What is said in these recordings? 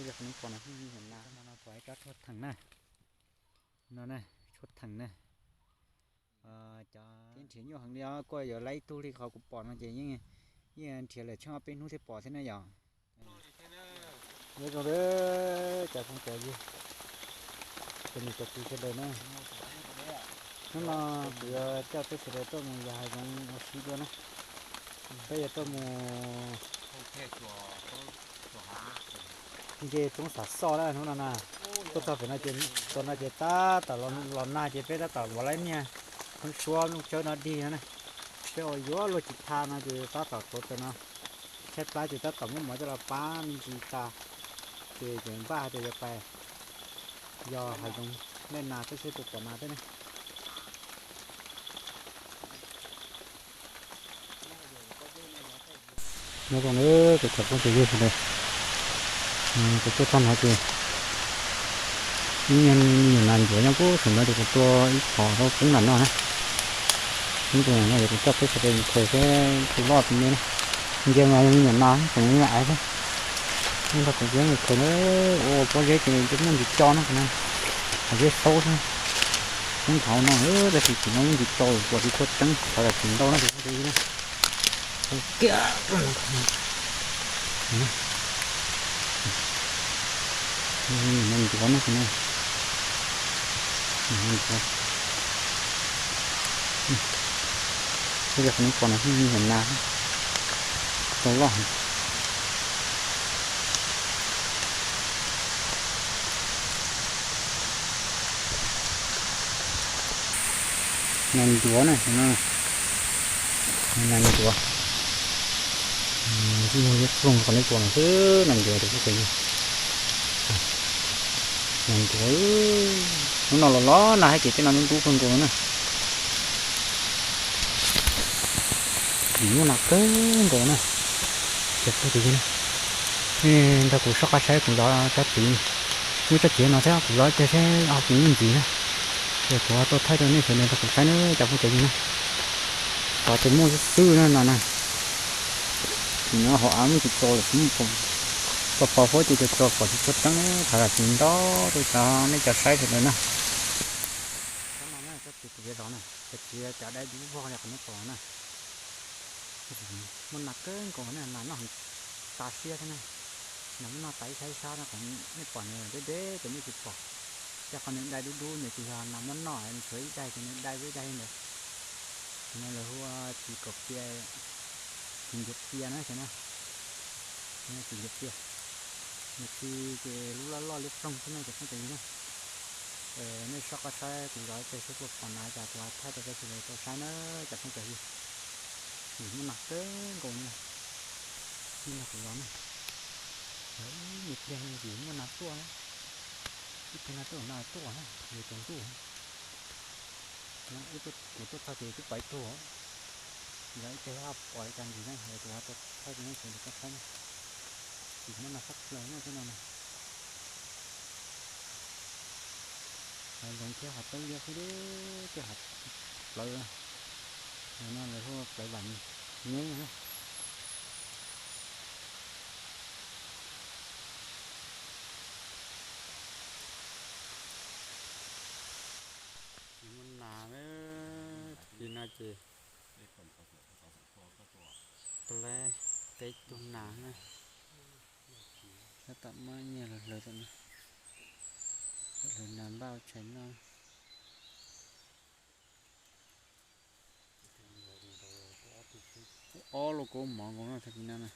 Yog qhov nej pom no, no pom ib tsob tshuaj theem na, no na, tshuaj theem na. Cov tib nrhiav nyuaj heev li os, kuj yuav laib ib tug li qhov kuv pom no ces yeej, yeej nrhiav lawm tsheej ob peb hnub thiaj pom thiab na yom. Nyob zoo cov phooj cov ywg, cov niam cov txiv sawv daws na. Hnub no kuv yuav coj peb sawv daws tuaj mus yos hav zoov ua si dua na. Peb yuav tuaj mus nce roob Xav Xoj na hnub no na. Tuaj txog pem no ces, txog no ces tab tom los nag ces peb tab tom ua laib niag thoob suab nplooj tsawb no dig no na. Peb ua yuav luag tsis tha no ces tab tom tuav taws no. Tshaib plab ces tab tom muab mov coj los pab me ntsis tas, ces tseem npaj hais tias yuav pais yos hav zoov lej nas teb seb puas pom nas thiab ne. Nyob zoo nawb kuv cov phooj cov ywg sawv daws, kuv tuaj txog no ces ib nyuag me nyuam nas ncuav nyob puag saum no ces kuv tua ib qho rau poob nram no na. Ib tus no ces kuv coj peb sawv daws mus khaws seb puas loj puas me na. Nce mas yog me nyuam nas tseem me nyuam aiv xwb. Nrog kuv peb mus khaws na, ua pob zeb ces muaj ntsis co na, qhov zeb saub xwb. Poob qhov no, tab sis tim no muaj ntsis co, pom tsis tshua tseeb, qhov yam tsis ntau na. Nas ncuav no, nas ncuav. Yog qhov nej pom no, me nyuam nas, tau loj heev. Nas ncuav na, nas ncuav. Ib nyuag liab ploog qhov nej pom no xwb, nas ncuav tus phooj ywg. Nas ncuav, hnub no los los nag thiab ces tej no ntub ntub kawg nkaus na. Vim muaj nas kawg nkaus na. Cov phooj cov ywg na, nej nrog kuv soj qab saib kuv zov tsob txiv, muaj tsob txiv no thiab kuv zov ib pliag seb ho puas muaj ntxiv na. Ces kuv ho tuaj thaij rau nej sawv daws nrog kuv saib na cov phooj cov ywg na. Tod ces muaj xwb xwb na no na. Nim no hauv av muaj tsis tso lawm, kuv muab pos pos huab ces tso tso pom tsis tshua tseeb, thov zam txim ntau rau cov nej cov saib sawv daws na. Tsob no na, tsob txiv kuv yuav zov na, tsob txiv cov dai dub vog li qhov nej pom na. Muaj nas kawg nkaus na, nas noj heev tas siab thiab na. Nas muab noj tas ib sab ib sab no, qhov nej pom nws deb deb ces nej tsis pom. Ces qhov nws dai dub dub ntawd ces yog nas muab noj, nws tshuav ib daig ces nws dai ua ib daig li ntawd. Ces no lawv hu ua txiv kaum pia, txiv ncuav pia na ces na. Txiv ncuav pia. Nws txi ces lub loj loj liab ploog xwb na cov phooj cov ywg na. Nej soj qab saib kuv zov ib pliag seb puas pom nas, cas kuv ho thaij rau peb sawv daws tau saib na cov phooj cov ywg. Vim muaj nas kawg nkaus li. Nej nrog kuv zov na. Zov ib me pliag vim muaj nas tuaj na. Ib pliag no tuaj, nas tuaj na, yuav tsaus ntuj. Kuv tuaj txog ces twb pom ib tug, zov ib pliag ho pom li cas ntxiv na, kuv ho thaij rau nej sawv daws tau saib na. Vim muaj nas tshaj plaws na tej no na. Hav zoov thiab hav tawb liab xwb, tej hav plawv, no lawv hu plawv vam nyeb na. Muaj nas, tim no ces tau lawm peb tug nas na. Tab tom muab nyiag los hlawv rau no, hlawv nas npaj ua tshais noj. Ob lub kaub mov nkaus no tag kis no na.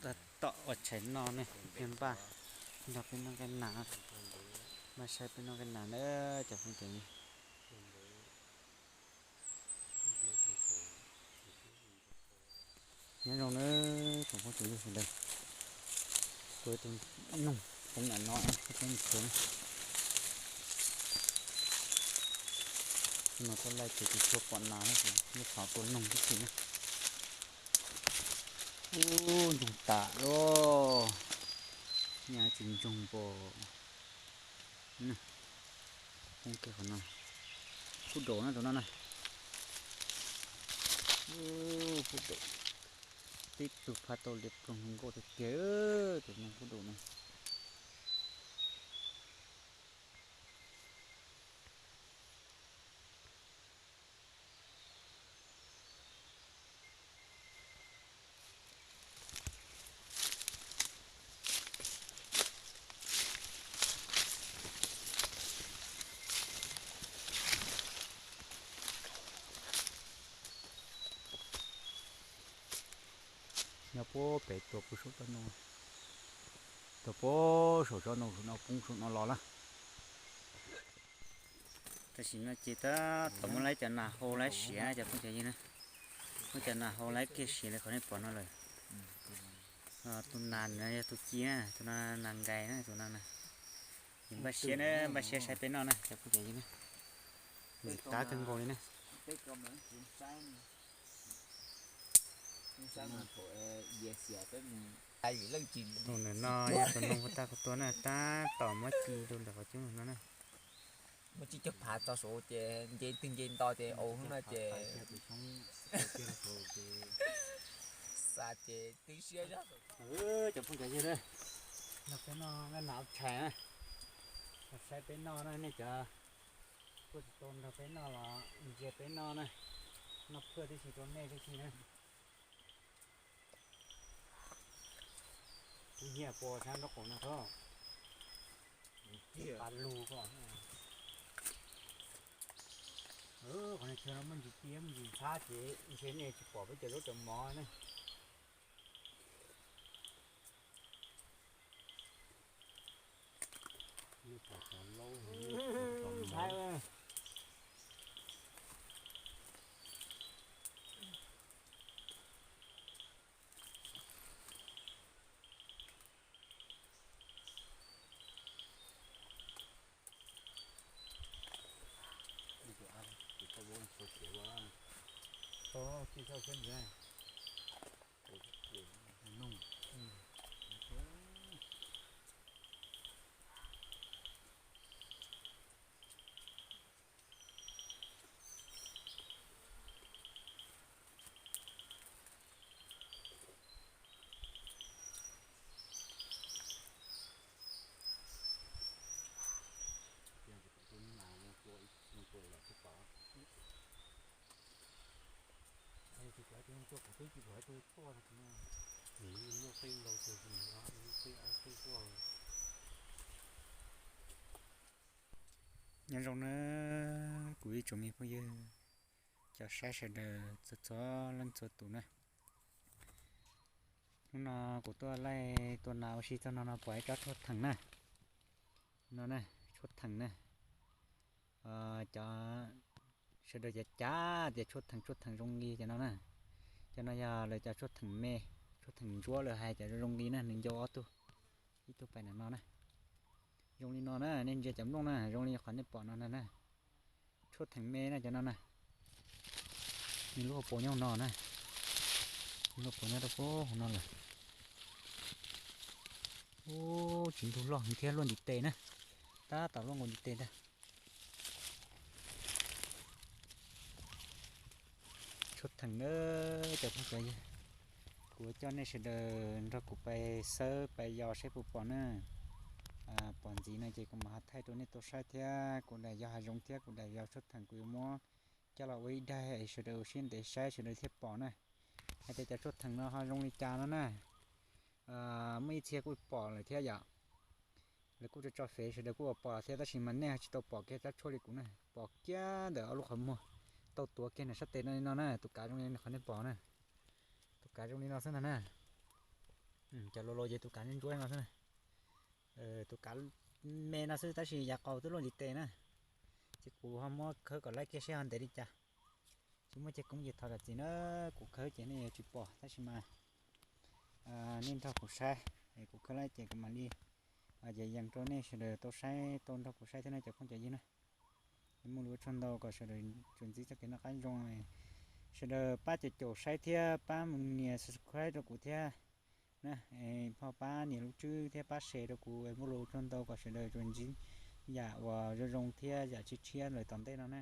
Tab tom ua tshais noj ne, npaj nrog peb noj nqaij nas, npaj saib peb noj nqaij nas na cov phooj cov ywg. Nyob zoo na tsoom phooj tsoom ywg sawv daws. Tus noog poob ntawm no, peb mus tshuav na. No tuaj laij ces tsis tshua pom nas na, ces yeej xav tua noog tib si na. Ub, ntsoog tas lawm. Nyaj tsis ntsoog npaum. Poob kiag qhov no. Kub daum na tus no na. Kub daum. Tib tug phaj tau liam ploog nkauj tiag tiag, tus noog kub daum no. Nyob puag pem tuaj puag saum toj no, tuaj puag saum tsob ntoo saum no poob saum no los lawm. Tam sim no ces tab tom muab lawv cov nas hau lawv siav cov phooj cov ywg na. Muab cov nas hau lawv kiag siav li qhov nej pom no lawm. Tus nas no yog tus ci na, tus no nas nkais na, tus no na. Ces npaj siab na, npaj siab saib peb noj na cov phooj cov ywg na. Ntxim qab kawg nkaus li na. Tus no yog tus noog kuv tab kuv tua na, tab tom muab ci rau ntawm qhov cub no na. Muab ci cog phav tso saud ces nce twg nce nto ces au hnub no ces xav ces twb siab zog. Cov phooj cov ywg, nrog peb noj nas tshais na, saib peb noj na, nej cov kuj tsis tau nrog peb noj los ntsia peb noj na, noj phaj tib si rau nej tib si na. Kuv nyiam puas sab nraub qaum no tod. Pas lug ko. Qhov no chaw no muaj ntsis tiaj muaj ntsis ntxhab ces ntshe nej tsis pom peb cov zaub cov mov ne. Nyob zoo na kuv ib tsoom me phooj ywg, cov saib sawv daws txhua txhua leej txhua tus na. Hnub no kuv tuaj laij tua nas ua si txog no no pom ib tsob tshuaj theem na. No na, tshuaj theem na. Cov sawv daws cav cav tias tshuaj theem tshuaj theem zoo li cov no na. Cov no yog lawv cov tshuaj theem me, tshuaj theem ntsuab lawv hais cov zoo li na, nws ncau ob tug, ib tug pais ntawm no na. Zoo li no na, nej ntsia cov nplooj na, zoo li qhov nej pom no na. Tshuaj theem me na cov no na. Nws lub hauv paus nyob hauv no na. Nws lub hauv paus nyob rau puag hauv no lawm. Ub, tsis ntug loj heev thiab, luaj ntiv tes na. Tab tom luaj nkaus ntiv tes ntag. Tshuaj theem na, cov phooj cov ywg, kuv coj nej sawv daws nrog kuv pais xawb pais yos saib puas pom na. Pom ntxiv no ces kuv mam ho thaij rau nej tau saib thiab. Kuv daim yog hav zoov thiab kuv daim yog tshuaj theem, kuv yuav muab coj los ua ib daim sawv daws ua siab ntev saib sawv daws thiaj pom na, hais tias cov tshuaj theem no ho zoo li cas no na. Muaj ib txhia kuj pom lawm thiab yom. Lawv kuj tso tso fem sawv daws kuj pom thiab, tab sis mas nej ho tsis tau pom kiag tsob tshuaj li kuv na, pom kiag ntawm ob lub qhov muag tau tuav kiag nws sab tes no li no na. Tus kav zoo li qhov nej pom na, tus kav zoo li no xwb ntag na. Cov laus laus ces tus kav ntsuab ntsuab no xwb na. Tus kav me no xwb tab sis yav qaus twb luaj ntiv tes na. Ces kuv ho muab khawb kom laib kiag seb ho ntev li cas. Tsis muaj ceg koob ces thov zam txim na, kuv khawb ces nej yuav tsis pom tab sis mas nej nrog kuv saib. Kuv khawb laib ces kuv mam li yees rau nej sawv daws tau saib, tau nrog kuv saib thiab na cov phooj cov ywg na. Muaj lus ua tsaug ntau, kom sawv daws tsuas ntxiv txoj kev noj qab zoo. Sawv daws pab caum caum saib thiab pab mus nias subscribe rau kuv thiab na. Ho pab nias lub tswb thiab pab share rau kuv. Muaj lus ua tsaug ntau, kom sawv daws tsuas ntsib yam uas zoo zoo thiab yam tshiab tshiab lawm tom ntej no na.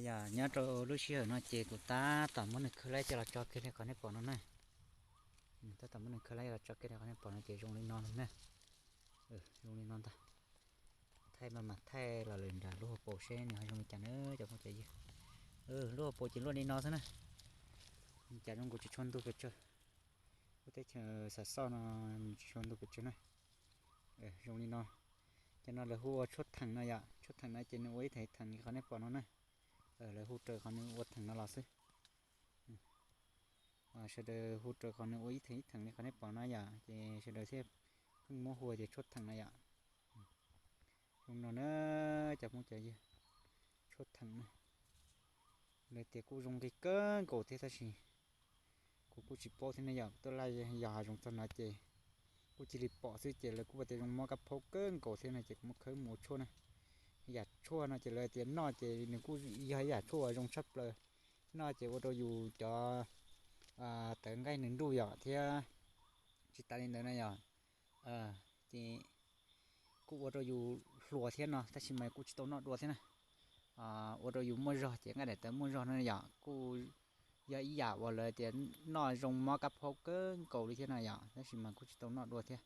Yog nyob rau lub sij hawm no ces kuv tab tom muab nws khawb laib coj los tso kiag li qhov nej pom no na. Tab tom muab nws khawb laib los tso kiag li qhov nej pom no ces zoo li no na. Zoo li no ntag. Thaij mas mas thaij los lawm nram lub hauv paus seb nws ho zoo li cas na cov phooj cov ywg. Lub hauv paus ces luaj li no xwb na. Cas zoo nkaus tsis tshua ntug pes tsawg. Lub teb chaws Xam Xoj no tsis tshua ntug pes tsawg na. Zoo li no. Cov no lawv hu ua tshuaj theem no yom. Tshuaj theem no ces nws ua ib theem ib theem li qhov nej pom no na. Lawv hu raws qhov nws ua theem no los xwb. Sawv daws hu raws qhov nws ua ib theem ib theem li qhov nej pom no yom, ces sawv daws thiaj pheej muab hu tias tshuaj theem no yom. Zoo no na cov phooj cov ywg, tshuaj theem na. Lawv tias kuj zoo nqi kawg nkaus thiab tab sis kuv kuj tsis paub thiab ne yom, tuaj laij yos hav zoov txog no ces kuj cia li pom xwb ces lawv kuj tias zoo mob kab phaub kawg nkaus thiab no ces kuv muab khawb mus ua tshuaj na. Yam tshuaj no ces lawv tias noj ces nws kuj yog ib yam tshuaj uas zoo tshaj plaws, noj ces ua rau yus cov tawv nqaij nws nruj yom thiab tsis tas li ntawd na yom, ces kuj ua rau yus hluas thiab no tab sis mas kuj tsis tau noj dua thiab na. Ua rau yus muaj zog ces nqaij daim tawv muaj zog no yom, kuj yog ib yam uas lawv tias noj zoo mob kab phaub kawg nkaus li thiab no yom, tab sis mas kuj tsis tau noj dua thiab.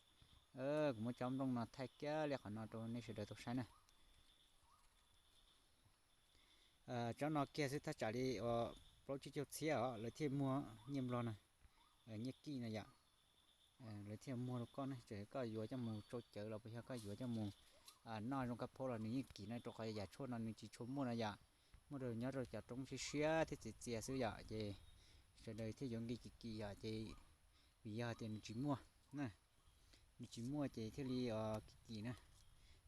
Kuv muab tsob nplooj no thaij kiag li qhov no rau nej sawv daws tau saib na. Tsob no kiag xwb thaj tsam li plaub tsib caug txhiab os lawv thiaj muag nyiaj nplog na, nyiaj kij no yom. Lawv thiaj muag rau koj ne, txawm koj yuav coj mus tsau cawv los puas yog koj yuav coj mus noj zoo kab phaub los nws yeej kim no, rau qhov yam tshuaj no nws tsis tshua muaj no yom. Muaj rau nyob rau cov roob siab siab thiab txias txias xwb yom, ces sawv daws thiaj yuav nqi kim kim yom, ces vim yog tias nws tsis muaj na, nws tsis muaj ces thiaj li kim kim na,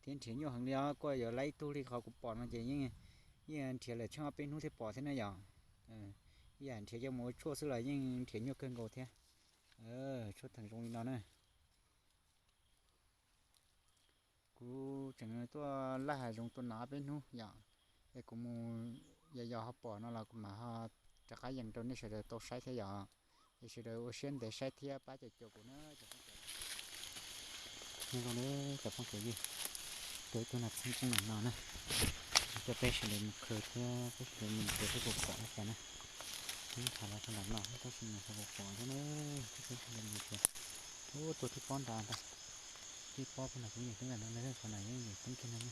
thiab nrhiav nyuaj heev li os. Kuj yuav laib ib tug li qhov kuv pom no ces yeej nrhiav lawm tsheej ob peb hnub thiaj pom thiab na yom. Ib yam nrhiav coj mus ua tshuaj xwb los yeej nrhiav nyuaj kawg nkaus thiab. Tshuaj theem zoo li no na. Kuv tseem tuaj laij hav zoov tuaj no ob peb hnub yom, es kuv mus yos yos ho pom no los kuv mam ho rov qab yees rau nej sawv daws tau saib thiab yom. Es sawv daws ua siab ntev saib thiab pab caum caum kuv na cov phooj cov ywg. Nyob zoo cov phooj cov ywg, tuaj ib tug nas txheeb koob nam no na, tuaj peb sawv daws mus khaws thiab peb sawv daws mus khaws thiab puas pom li cas na. Thaum los tau nram no tab sis mas tsis pom thiab na, peb sawv daws mus khaws. Ub, tuaj tib pob nrad ntag, tib pob pem no kuv yeej teeb lam no na, qhov no yeej yog teeb kiag no na.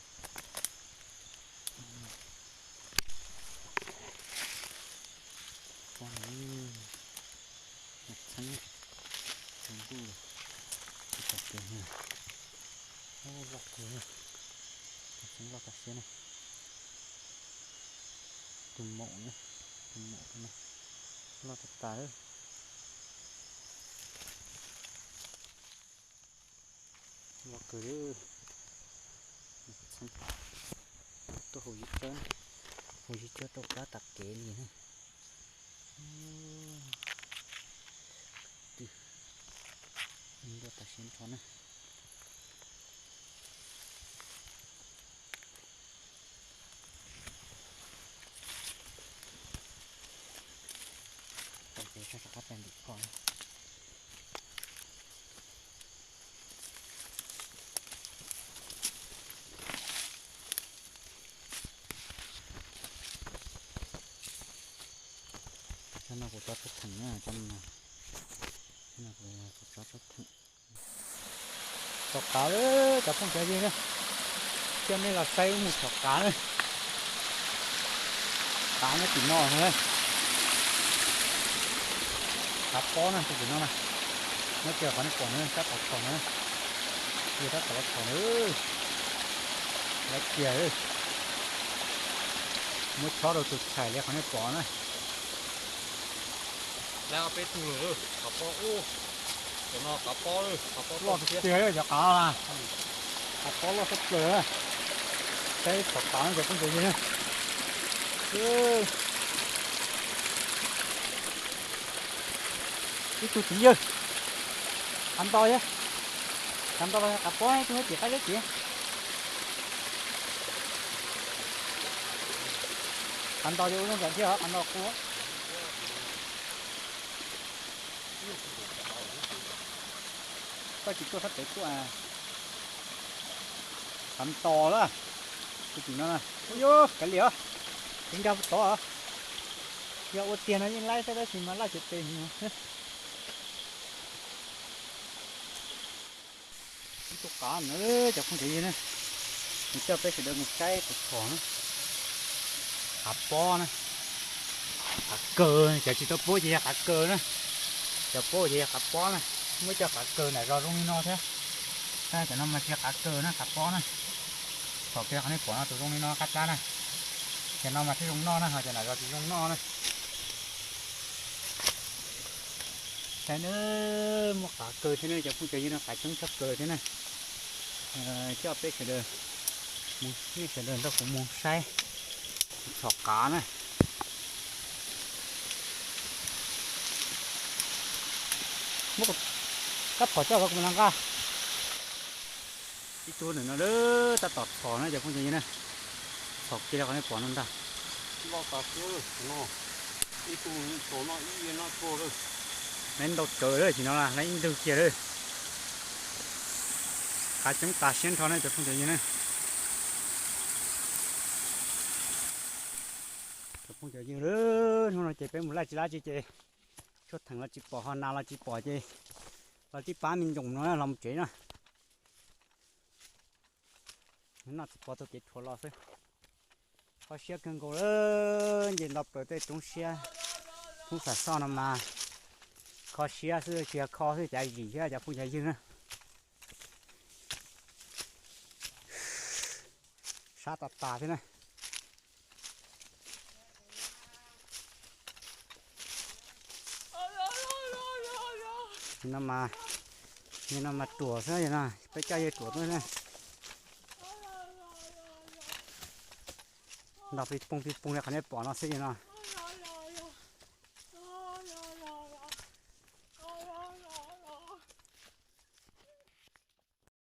Pob no, nas txheeb, txheeb ntuj, tsis tau pem na. Ub, loj kawg, nas txheeb loj tas siab na. Tus maum na, tus maum no loj tas tas. Loj kawg li. Txheeb tuaj hauv yim tsawb, hauv yim tsawb rau qab tas kev li na. Twb ntuj tas siab nrho na. Ces sab rov qab pem ntim ko. Tsob no kuv tsob tshuaj theem na, tsob no, tsob no kuv tsob tshuaj theem. Txhom qav lawm cov phooj cov ywg na, coj nej los saib mus txhom qav na. Qav nyob tim no na, qav pob na, tim no na. Nyob kiag qhov nej pom na, sab tod txhom na, kiag sab tod txhom na. Lawv kiag, muab chob rau tus txhais li qhov nej pom na. Lawv ob peb tug lawm, qav pob ub, cov no qav pob, qav pob loj tiag tiag cov qav, qav pob loj tshaj plaws. Saib txhom qav cov phooj cov ywg na. Ib tug txiv yawg, qav nto thiab. Qav nto los qav pob, tus tim qab zeb ces. Qav nto ces ua zoo ntawd thiab, qav nto qus. Koj tsis tuaj sab pem tuaj. Qav nto lawm. Tus tim no, ua kav liam, tiv nkag tod. Yog ua tiag no yeej laib xwb tab sis mas laj ces tes heev. Ib tug qav na cov phooj cov ywg na, kuv coj peb sawv daws mus saib tus txhom na. Qav pob na, qav kaws, cov tsis tau paub ces yog qav kaws na, cov paub ces yog qav pob na. Muab coj qav kaws nram zos zoo li no thiab. Cov no mas tsis yog qav kaws na, qav pob na. Txhom kiag qhov nej pom no tus zoo li no qab plab na. Cov no mas thiaj zoo noj na, ho cov nram zos tsis zoo noj na. Saib na, muaj qav kaws thiab ne cov phooj cov ywg no, qav coob tshaj plaws thiab na. Coj peb sawv daws, nej sawv daws nrog kuv mus saib txhom qav na. Muab kab phom coj los kuv mam nqa. Ib tug ntawm no tab tom txhom na cov phooj cov ywg na. Txhom kiag li qhov nej pom no ntag. Loj tas thiab no, ib tug no ib no tuaj lawm. Lawv ntau tsawv lawm, sim no lawv ib ntwg kiag lawm. Qav coob tas siab nrho na cov phooj cov ywg na. Cov phooj cov ywg, hnub no ces peb mus laij tsis laij tsi ces tshuaj theem los tsis pom, ho nas los tsis pom ces los tib pab me ntsoos no los mus tsev na. Noj tsis pom tau kev rhuav los xwb. Kho siab kawg nkaus lawm, nce nto plaws tej roob siab, roob xam soj no mas kho siab xwb, tsis yog kho xwb, cav zim thiab cov phooj cov ywg na. Sab tas tas thiab na. No mas, no mas ruam xwb no, peb coj yawg ruam tuaj na. Nrog pib poog pib poog li qhov nej pom no xwb no.